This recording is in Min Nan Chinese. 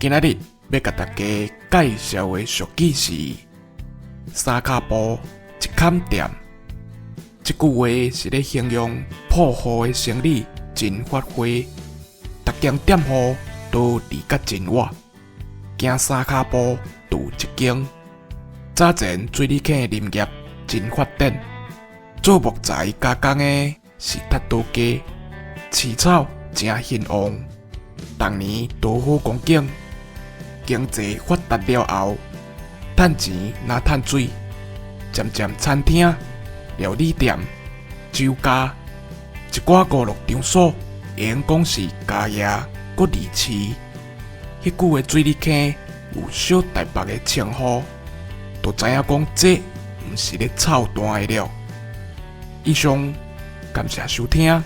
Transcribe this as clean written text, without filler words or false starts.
今仔日欲共大家介紹的俗語是三跤步一崁店。這句話是咧形容鋪戶的生理真發揮，逐間店戶都離甲真倚，行三跤步就一間。早前水里坑林業真發展，做木材加工的是較多家，飼草誠興旺，逐年都好光景。經濟發達了後，趁錢若趁水，漸漸餐廳、料理店、酒家，一寡娛樂場所，會用講是加業閣離市。彼久的水里坑有小台北的稱呼，就知影講這毋是咧臭彈的了。以上，感謝收聽。